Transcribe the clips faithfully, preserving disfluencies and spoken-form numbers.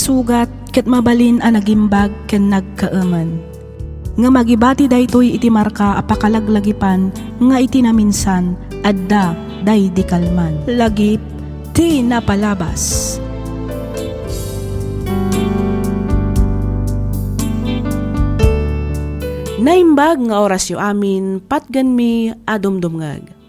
Sugat ket mabalin a nagimbag ken nagkaemen. Ngem agibati daytoy iti marka a pakalaglagipan nga iti naminsan, adda daydi kalman. Lagip ti napalabas. Naimbag nga orasyo amin, patgenmi a dumdumngeg.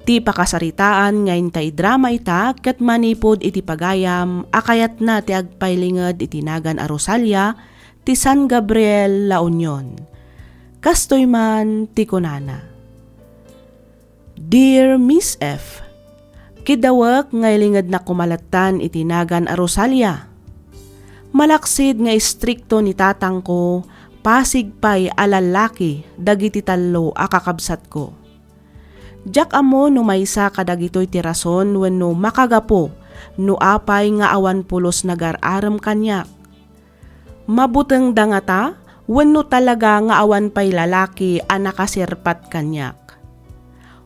Ti pakasaritaan nga inta idrama ita ket manipud iti pagayam a kayatna ti agpailinged iti nagan a Rosalia ti San Gabriel, La Union. Kastoy man ti kunana, "Dear Miss F, kiddawek nga ilingednak koma lattan iti nagan a Rosalia. Malaksid nga istrikto ni tatangko, pasig pay a lallaki dagiti tallo a kakabsatko. Diak ammo no maysa kadagitoy ti rason wenno makagapu no apay nga awan pulos nagar-arem kaniak. Mabutengda ngata wenno talaga nga awan pay lalaki a nakasirpat kaniak?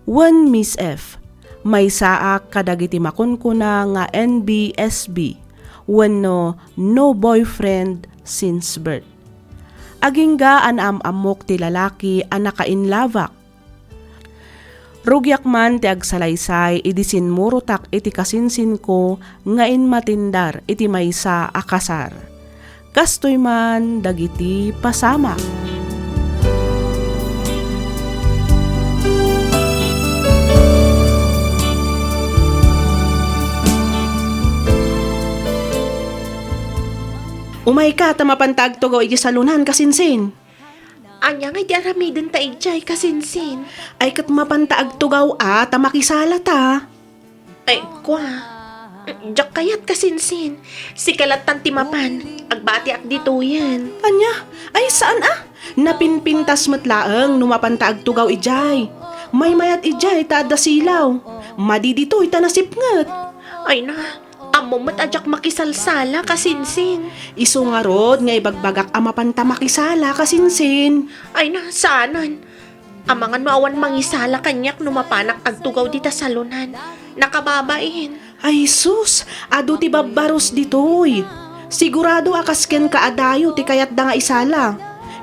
Wen, Miss F, maysaak kadagiti makunkuna nga N B S B wenno no boyfriend since birth. Agingga a naam-ammok ti lalaki a nakainlabak. Rugiak man ti agsalaysay idi sinmurotak iti kasinsinko nga inmatindar iti maysa a kasar. Kastoy man dagiti pasamak." Umayka ta mapanta agtugaw iti salonan, kasinsin. Ania ngay ti aramidenta idiay, kasinsin? Ay, ket mapanta agtugaw a ta makisalata. Ay, kua. Diak kayat, kasinsin. Sika lattan ti mapan. Agbatiak ditoyen. Ania? Ay, saan a? Napinpintas met laeng no mapanta agtugaw idiay. Maymayat idiay ta adda silaw. Madi ditoy ta nasipnget. Ay na, ammo met a diak makisalsala, kasinsin. Isu ngarud nga ibagbagak a mapanta makisala, kasinsin. Ay na, saanen. Amangan no awan mangisala kaniak no mapanak agtugaw dita salonan. Nakababain. Ay sus, adu ti babbarus ditoy. Sigurado a kas kenka a dayo ti kayatda nga isala.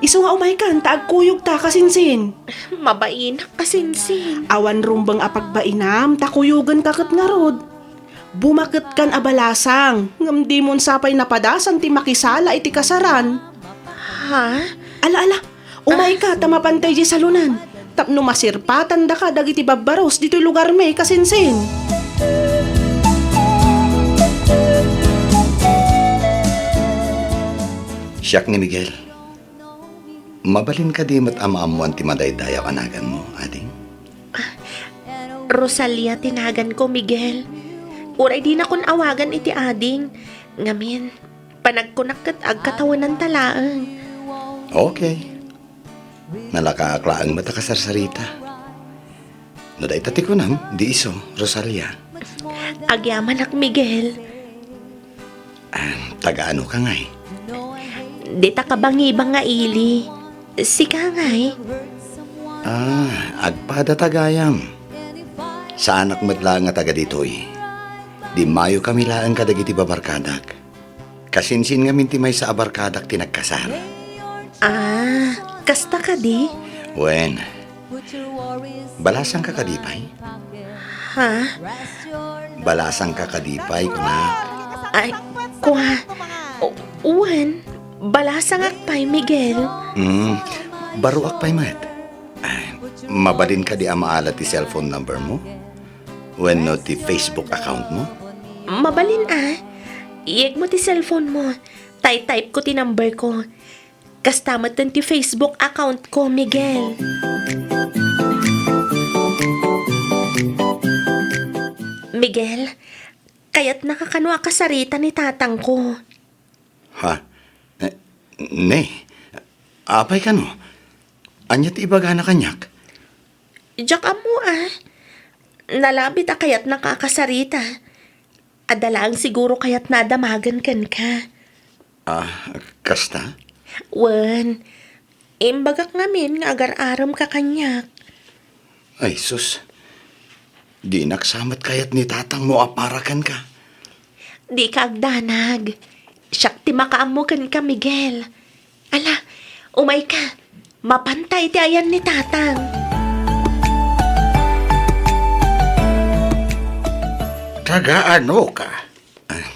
Isu nga umaykan ta agkuyogta, kasinsin. Mabainak, kasinsin. Awan rumbeng a pagbainam ta kuyogenka ket ngarud. Bumaketkan a balasang, ngem dimon sapay napadasan ti makisala iti kasaran. Ha? Ala, ala, umayka ta mapanta idiay salonan tapno masirpatandaka dagiti babbarus ditoy lugarmi, kasinsin. Siak ni Miguel. Mabalin kadi met a maammoan ti madaydayaw a naganmo, ading? Rosalia ti naganko, Miguel. Uray dinakon awagan iti ading. Ngamin, panagkunak ket agkatawenanta laeng. Okay. Nalakaak laeng met a kasarsarita. No dayta ti kunam, di isu, Rosalia. Agyamanak, Miguel. Ah, taga-ano ka ngay? Dita kabangibang nga ili. Sika ngay? Ah, agpada ta gayam. Saanak met laeng nga taga ditoy. Dimmayo kami laeng kadagiti babarkadak. Kasinsin ngamin ti maysa a barkadak ti nagkasar. Ah, kasta kadi? Wen, balasangka kadi pay? Ha? Balasangka kadi pay, kuna? Ay, kua. O, wen, balasangak pay, Miguel. Hmm, baruak pay met. Ay, mabalin kadi a maala ti cellphone number mo? Wenno ti Facebook account mo? Mabalin a. Iyegmo ti cellphone mo. Tay-type ko ti number ko. Kasta metten ti Facebook account ko, Miguel. Miguel, kayatnaka kano a kasarita ni tatangko? Ha? Eh, ne. Apay kano? Ania ti ibagana kaniak? Diak ammo a. Nalabit a kayatnaka a kasarita. Adda laeng siguro kayatna a damagen kenka. Ah, kasta? Wen, imbagak ngamin nga agar-aremka kaniak. Ay, sus. Dinak sa met kayat ni tatangmo a para kenka. Dika agdanag. Siak ti makaammo kenka, Miguel. Ala, umayka. Mapanta iti ayan ni Tatang. Taga-anoka? Ah,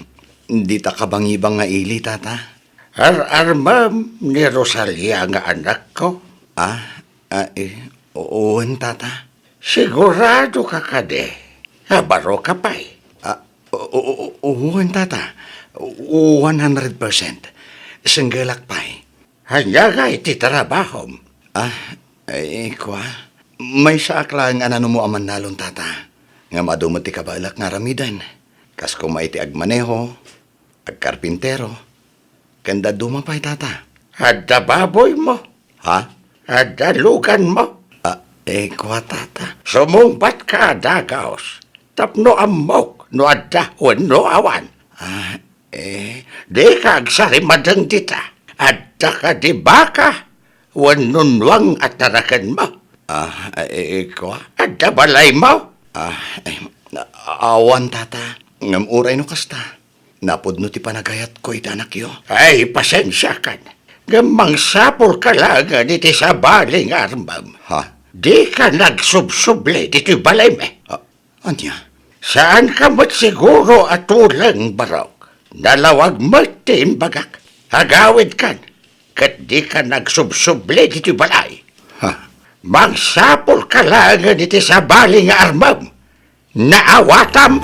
dita kabangibang nga ili, Tata. Ar-armem ni Rosalia nga anakko? Ah, ah, eh, wen, Tata. Siguradoka kadi a baroka pay? Ah, u-, u-, u-, wen, Tata. One hundred percent. Singgelak pay. Ania ngay ti trabahom? Ah, eh, kua. Maysaak laeng a nanumo a mannalon, Tata. Ngem adu met ti kabaelak nga aramiden. Kas koma iti agmaneho, agkarpintero, ken dadduma pay, Tata. Adda baboymo? Ha? Adda luganmo? Ah, eh, kua, Tata. Sumungbatka a dagaus tapno ammok no adda wenno awan. Ah, eh. Dika agsarimadeng dita. Adda kadi baka wenno nuang a tarakenmo? Ah, eh, kua. Adda balaymo? Ah, eh, awan, Tata. Ngem uray no kasta, napudno ti panagayatko iti anakyo. Ay, pasensiakan. Ngem mangsapulka laengen iti sabali nga armem. Ha? Dika nagsubsubli ditoy balaymi. Ah, ania? Saanka met siguro a tuleng, barok. Nalawag met ti imbagak. Agawidkan, ket dika nagsubsubli ditoy balay. Ha? Mangsapulka laengen iti sabali nga armem. Naawatam!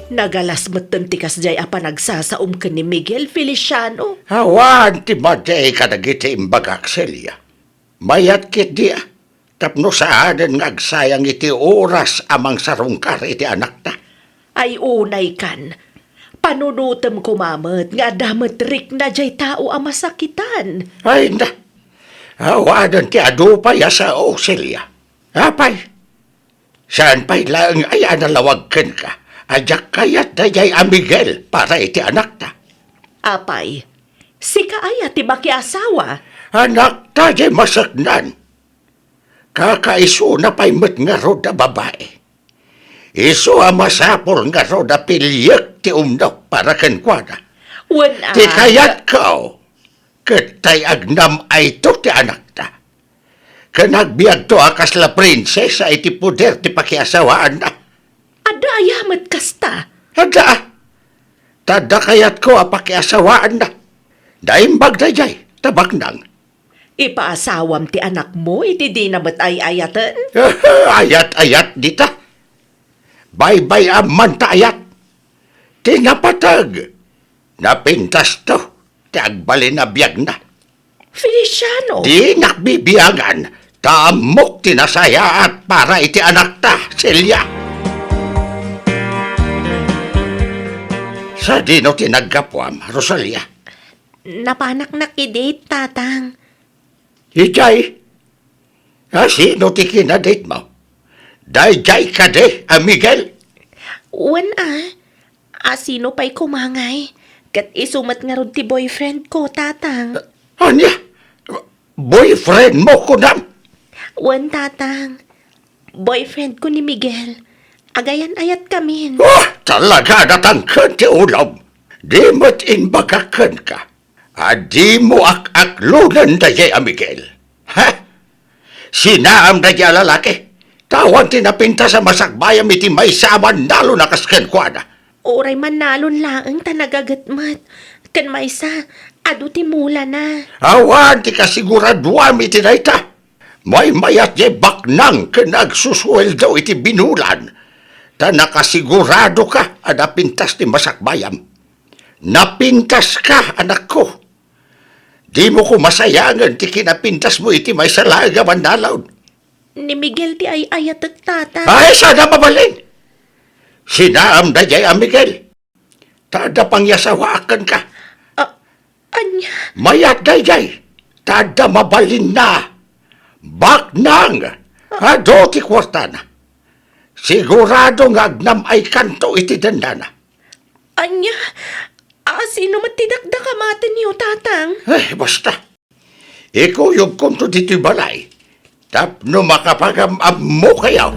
Nagalas metten ti kasdiay a panagsasaom ken ni Miguel, Feliciano. Awan ti madi kadagiti imbagak, Celia. Mayat ketdi a, tapno saanen nga agsayang iti oras a mangsarungkar iti anakta. Ay, unaykan. Panunotem koma met nga adda met rikna jay tao a masakitan. Ay, na. Awanen ti adu pay a sao, Celia. Apay, saan pay laeng aya a nalawag kenka a diak kayat daydiay a Miguel para iti anakta? Apay, sika aya ti makiasawa? Anakta diay maseknan. Kakaisuna pay met ngarud a babai. Isu a masapul ngarud a piliek ti umno para kenkuana. Wen a. Ti kayatko, ket tay agnam-ayto ti anakta. Ken agbiagto a kasla prinsesa iti poder ti pakiasawaanna. Adda aya met kasta? Adda. Ta adda kayatko a pakiasawaanna. Naimbag daydiay, ta baknang. Ipaasawam ti anakmo iti dina met ay-ayaten? Ayat-ayat dita. Baybay-am man ta ayat. Ti napateg, napintasto ti agbalin a biagna. Feliciano! Dinak bibiangan, ta ammok ti nasayaat para iti anakta, Celia. Sadino ti naggapuam, Rosalia? Napanak na ki-date, Tatang. Idiay? A, sino ti kinadate mo? Daydiay kadi a Miguel? Wen a. A, sino pay koma ngay? Ket isu met ngarud ti boyfriend ko, Tatang. Ania? Boyfriend mo, kunam? Wen, Tatang. Boyfriend ko ni Miguel. Agayan-ayatkamin. Ah, talaga natangken ti ulom. Di met imbagak kenka a dimo ak-aklonen daydiay a Miguel. Ha? Sinaam daydiay a lalaki, ta awan ti napintas a masakbayam iti maysa a mannalon a kas kenkuana. Uray mannalon laeng ta nagaget met. Ken maysa, adu ti mulana. Awan ti kasiguraduam iti dayta. Maymayat diay baknang ken agsusueldo iti binulan, ta nakasiguradoka a napintas ti masakbayam. Napintaska, anakko. Dimo koma sayangen ti kinapintasmo iti maysa laeng a mannalon. Ni Miguel ti ay-ayatek, Tatang. Ay, saan a mabalin? Sinaam daydiay a Miguel. Ta adda pangiasawaak kenka. A-, ania? Mayat daydiay. Ta adda mabalinna. Baknang. Adu ti kuartana. Sigurado nga agnam-aykanto iti dennana. Ania? A, sino met ti dakdakamatenyo, Tatang? Eh, basta. Ikuyogkonto ditoy balay tapno makapagam-ammokayo.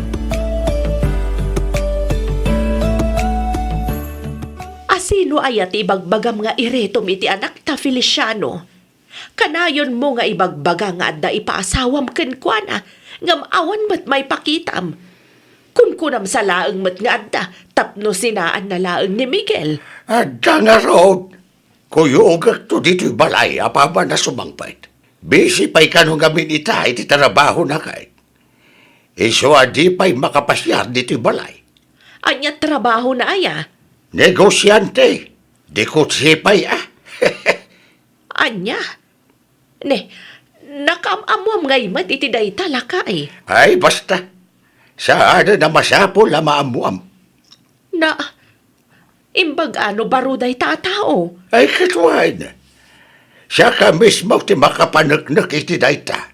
No aya ti ibagbagam nga iretom iti anakta, Feliciano, kanayonmo nga ibagbaga nga adda ipaasawam kenkuana, ngem awan met maipakitam. Kunkunam sa laeng met nga adda tapno sinaanna laeng ni Miguel. Adda ngarud. Kuyogekto ditoy balay apaman a sumangpet. Busy pay kano ngamin ita iti trabahona ket. Isu a di pay makapasiar ditoy balay. Ania trabahona aya? Negosiante. Di kutsi pay a. Ania? Ne, nakaam-ammoam ngay met iti dayta, lakay. Ay, basta. Saanen a masapul a maammoam. Na, imbag a no baro dayta a tao? Ay, ket wen. Siak a mismo ti makapaneknek iti dayta.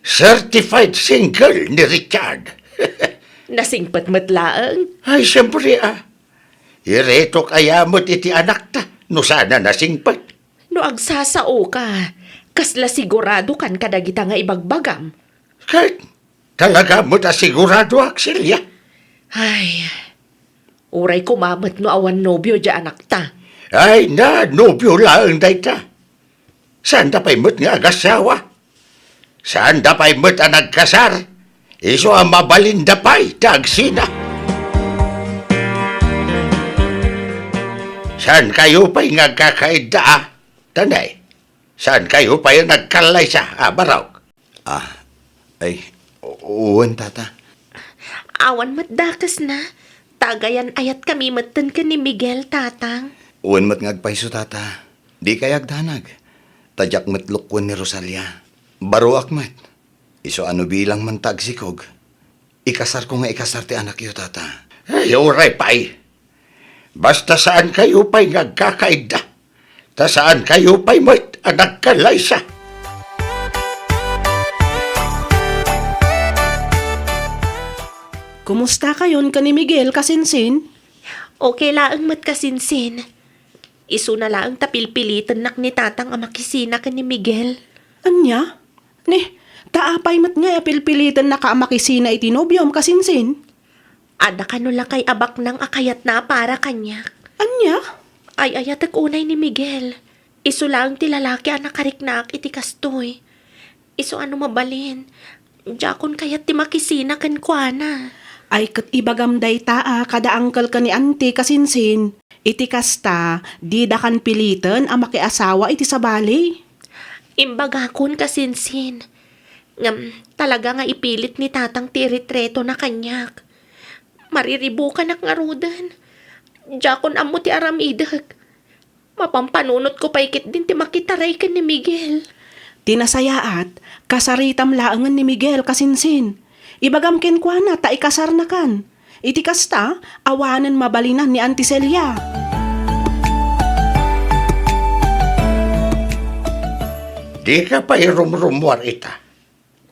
Certified single ni Richard. Nasingpet met laeng? Ay, siyempre, a. Iretok aya met iti anakta, no saan a nasingpet. No agsasaoka, kasla siguradokan kadagita nga ibagbagam? Ket talaga met a siguradoak, Celia. Ay, uray koma met no awan nobio diay anakta. Ay, na, nobio laeng dayta. Saanda pay met nga agasawa. Saanda pay met a nagkasar, isu a mabalinda pay ti agsina. Saankayo pay nga agkakaidda, a? Tanay, saankayo pay a nagkallaysa, a, Barok? Ah, ay, u-, wen, Tata. Awan met dakesna, ta agayan-ayatkami metten ken ni Miguel, Tatang. Wen met nga agpayso, Tata. Dikay agdanag, ta diak met lukwen ni Rosalia. Baroak met. Isu a no bilang man ta agsikog, ikasarko nga ikasar ti anakyo, Tata. Ay, uray pay. Basta saankayo pay nga agkakaidda, ta saankayo pay met a nagkallaysa. Kumustakayon ken ni Miguel, kasinsin? Okay laeng met, kasinsin. Isuna laeng ta pilpilitennak ni Tatang a makisina ken ni Miguel. Ania? Ni, ta apay met ngay a pilpilitennaka a makisina iti nobiom, kasinsin? Adda kano lakay a baknang a kayatna a para kaniak. Ania? Ay-ayatek unay ni Miguel. Isu laeng ti lalaki a nakariknaak iti kastoy. Isu a no mabalin, diakon kayat ti makisina kenkuana. Ay, ket ibagam dayta a kada uncle ken ni auntie, kasinsin. Iti kasta, didakan piliten a makiasawa iti sabali. Imbagakon, kasinsin. Ngem, talaga nga ipilit ni Tatang ti iretretona kaniak. Mariribukanak ngaruden. Diakon ammo ti aramidek. Mapampanunotko pay ketdin ti makitaray ken ni Miguel. Ti nasayaat, kasaritam laengen ni Miguel, kasinsin. Ibagam kenkuana ta ikasarnakan. Iti kasta, awanen mabalinan ni Auntie Celia. Dika pay rumrumuar ita,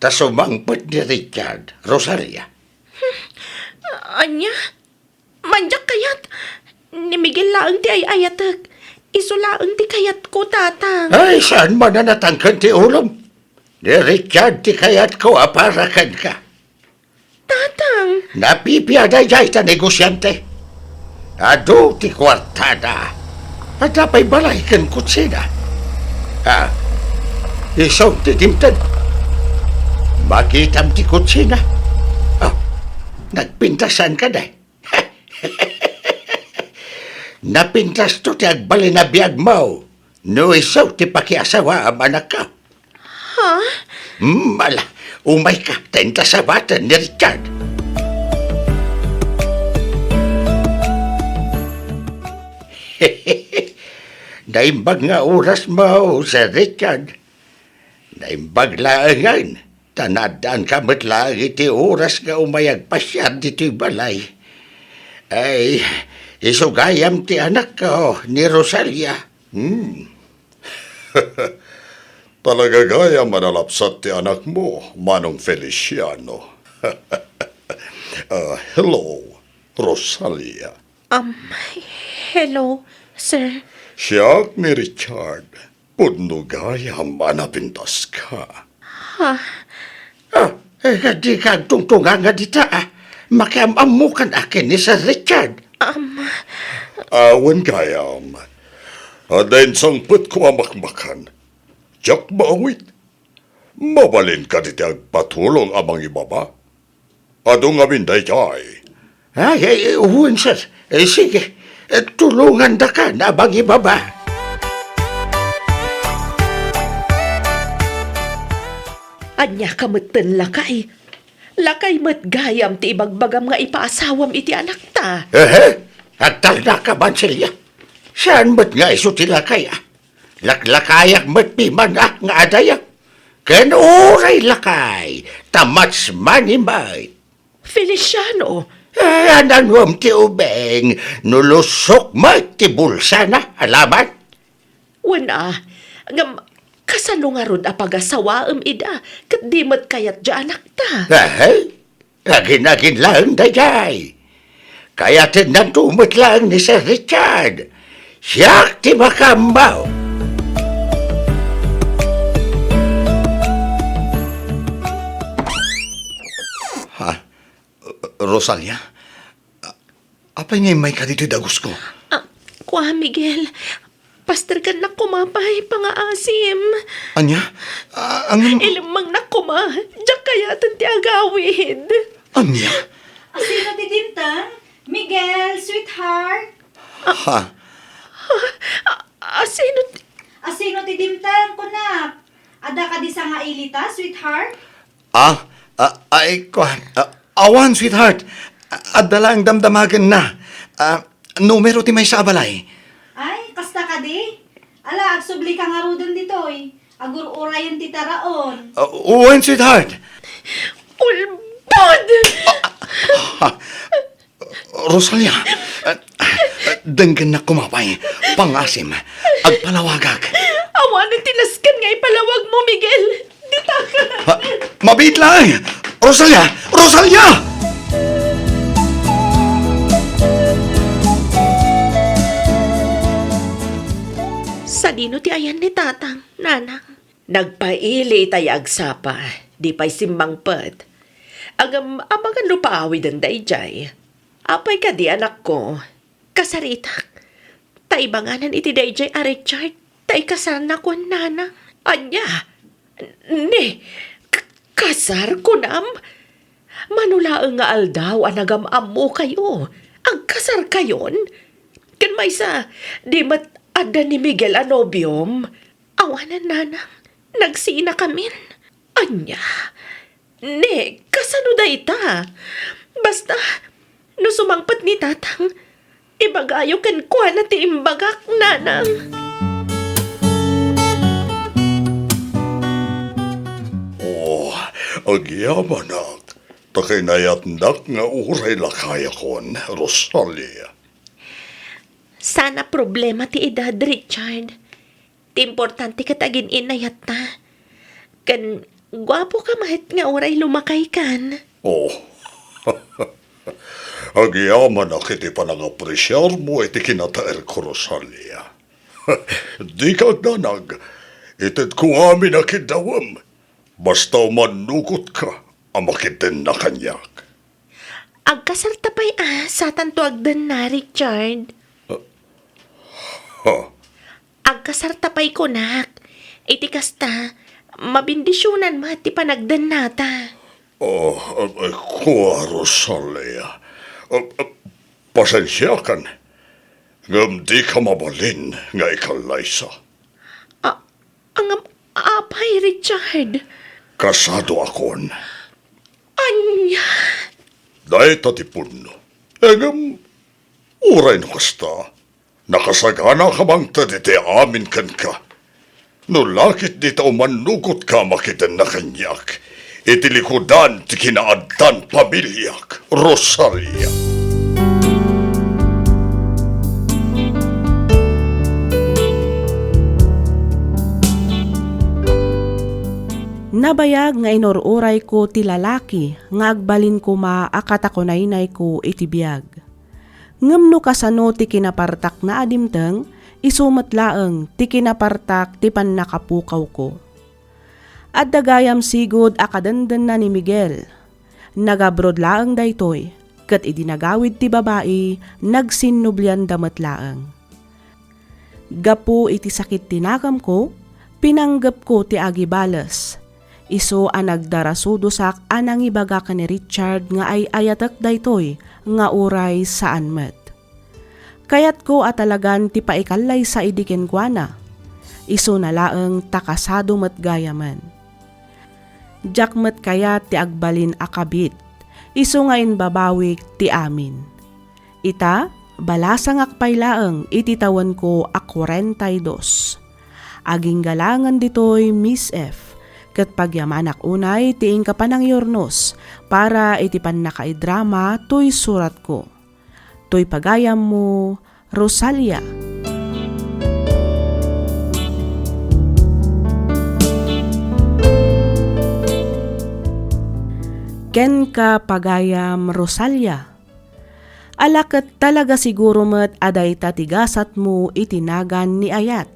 ta sumangpet ni Richard, Rosalia. Ania? Mandiak kayat? Ni Miguel laeng ti ay-ayatek. Isu laeng ti kayatko, Tatang. Ay, saan man a natangken ti ulom? Ni Richard ti kayatko a para kenka. Tatang! Napipia daydiay ta negosiante. Adu ti kuartada. Adda pay balay ken kutsina. Ah, isu ti dimteng. Makitam ti kutsina. Ah, nagpintasan ka, day. Napintasto ti agbalin a biagmo no isu ti pakiasawaam, anakko. Ha? Hmm, ala, umayka, ta inta sawaten ni Richard. Naimbag nga orasmo, Sir Richard. Naimbag laengen, ta naaddaanka met laeng iti oras nga umay agpasiar ditoy balay. Ay, isu gayam ti anakko, ni Rosalia. Hmm. Talaga gayam a nalapsat ti anakmo, Manong Feliciano. Ah, hello, Rosalia. Um, hello, sir. Siak ni Richard. Pudno gayam a napintaska. Ha? Ah, eh, dika agtungtunganga dita, ah. Makiam-ammokan a ken ni Sir Richard. Um, Awan gayam. Adda insangpetko a makmakan. Diak maawit. Mabalin kadi ti agpatulong a mangibaba? Adu ngamin daydiay. Ay, ay, wen, sir. Eh, sige. Eh, tulongandakan a mangibaba. Ania ka metten, lakay? Lakay met gayam ti ibagbagam nga ipaasawam iti anakta. Ehe? Agtalna ka, Mansilia. Saan met nga isu ti lakay, ah? Laklakayak met piman, ah, nga adayak. Ken uray lakay, ta much money met. Feliciano! Eh, ananuem ti ubing, no lusok met ti bulsana, alaman? Wen a, ngem kasano ngarud a pagasawaem ida, ket di met kayat diay anakta? Ahay, agin-agin laeng daydiay. Kayatennanto met laeng ni Sir Richard. Siak ti makaammo. Ha? Rosalia? Apay nga immayka ditoy dagusko? Ah, kua, Miguel. Pastergannak koma pay pangaasim. Ania? Ah, ang Ilemmengnak koma. Diak kayaten ti agawid. Ania? Asino ti dimteng? Miguel, sweetheart? Ha? Ah, asino ti Asino ti dimteng, kunak? Adda kadi sangailita, sweetheart? Ah, ah, ay, kuan, ah, awan, sweetheart. Adda laeng damdamagenna. Ah, numero ti maysa a balay. Ay, kasta kadi? Ala, agsubli ka ngaruden ditoy. Agur-urayen ti taraon. Ah, wen, sweetheart. Ulbod! Ah, ah, Rosalia, ah, denggennak koma pay. Pangaasim, agpalawagak. Awanen ti nasken nga ipalawagmo, Miguel. Ditaka. Ha? Mabiit laeng! Rosalia! Rosalia! Sadino ti ayan ni Tatang, Nanang? Nagpaili itay agsapa, di pay simmangpet. Ngem amangan no paawiden daydiay. Apay kadi, anakko? Kasaritak. Ta ibanganan iti daydiay a Richard, ta ikasarna ken Nanang. Ania? Ni, k-, kasar, kunam? Mano laeng nga aldaw a nagam-ammokayo, agkasarkayon? Ken maysa, di met adda ni Miguel a nobiom? Awanen, Nanang, nagsinakamin. Ania? Ne, kasano dayta? Basta, no sumangpet ni Tatang, ibagayo kenkuana ti imbagak, Nanang. Oh, agyamanak, ta kinayatnak nga uray lakayakon, Rosalia. Saan a problema ti edad, Richard. Ti importante ket agin-inayatta. Ken guapoka met nga uray lumakaykan. Oh. Agyamanak iti panangapresiarmo iti kinataerko, Rosalia. Dika agdanag, itedko amin a kiddawem. Basta umannugotka a makidenna kaniak. Agkasarta pay a satanto agdenna, Richard. Ha? Agkasarta pay kunak. Iti kasta, mabendisionan met ti panagdennata. Oh, eh, eh, kua, Rosalia. Eh, eh, pasensiakan. Ngem dika mabalin nga ikallaysa. A-, ngem apay, Richard? Kasado akon. Ania? Dayta ti punno. Ngem, uray no kasta, nakasaganaka mangted iti amin kenka. No lakit dita umannugotka a makidenna kaniak iti likudan ti kinaaddan pamiliak, Rosalia. Nabayag nga inur-urayko ti lalaki nga agbalin koma a katakunaynayko iti biag. Ngem no kasano ti kinapartakna a dimteng, isu met laeng ti kinapartak ti pannakapukawko. Adda gayam sigud a kadendenna ni Miguel. Nag-abroad laeng daytoy, Ket idi nagawid ti babai, nagsinnublianda met laeng. Gapu iti sakit ti nagamko, pinanggepko ti agibales. Isu a nagdarasudosak a nangibaga ken ni Richard nga ay-ayatek daytoy nga uray saan met. Kayatko a talagan ti paikallaysa idi kenkuana. Isuna laeng ta kasado met gayamen. Diak met kayat ti agbalin a kabit, isu nga imbabawik ti amin. Ita, balasangak pay laeng iti tawenko a kuarenta y dos. Aginggalangen ditoy, Miss F, ket pagyamanak unay ti inka panangyurnos para iti pannakaidrama toy suratko. Toy pagayammo, Rosalia. Kenka, pagayam Rosalia. Ala ket talaga siguro met a dayta ti gasatmo iti nagan ni ayat.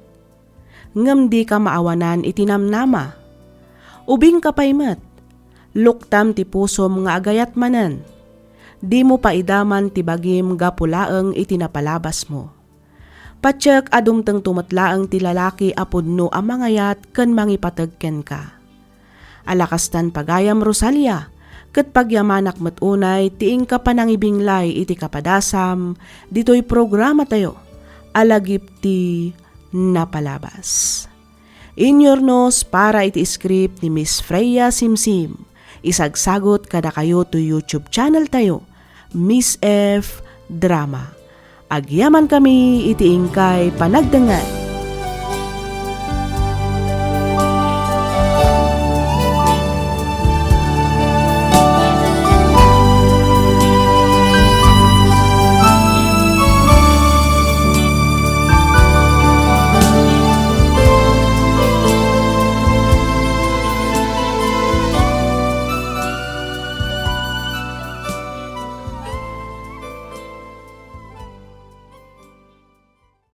Ngem dika maawanan iti namnama. Ubingka pay met. Luktam ti pusom nga agayat manen. Dimo paidaman ti bagim gapu laeng iti napalabasmo. Patiek a dumtengto met laeng ti lalaki a pudno a mangayat ken mangipateg kenka. Ala kastan, pagayam Rosalia, ket pagyamanak met unay ti inka panangibinglay iti kapadasam ditoy programatayo a Lagip ti Napalabas. Inyurnos para iti script ni Miss Freya Simsim. Isagsagut kadakayo toy YouTube channel tayo, Miss F Drama. Agyamankami iti inkay panagdengngeg.